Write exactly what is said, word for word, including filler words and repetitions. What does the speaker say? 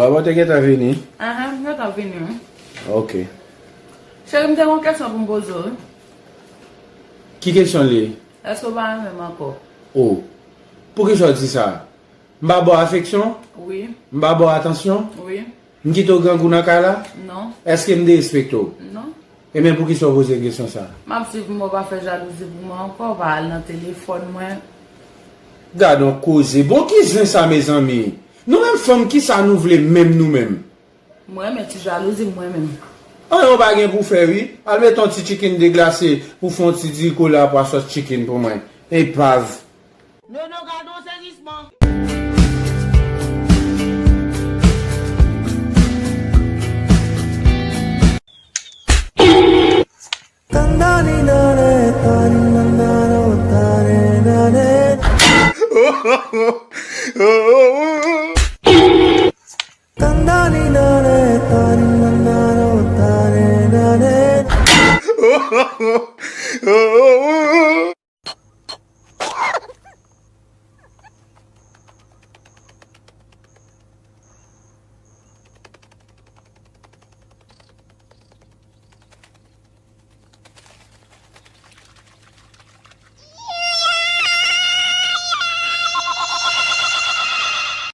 Bò, te gentan vini? Ahan, m gentan vini, wi. Ok. Cheri, m te gen yon kesyon pou m poze w, wi. Ki kesyon li ye? Èske w pa renmen m ankò? O. Poukisa w di sa? M pa ba w afeksyon? Wi. M pa ba w atansyon? Wi. M kite w grangou nan kay la? Non. Èske m derespekte w? Non. Ebyen, poukisa w poze m kesyon sa a? M ap swiv mwen, w pa fè jalouzi pou mwen ankò, w pa al nan telefòn mwen. Gad on koze. Bon, ki zen sa, mezanmi? Nou menm fanm, kisa nou vle menm nou menm? Mwen renmen ti jalouzi, mwen menm. Anyen w pa gen pou fè, wi. Al mete yon ti chicken deglase pou fè yon ti diri kole a pwa sòs chicken pou mwen. Epav. Nono, gad on sezisman.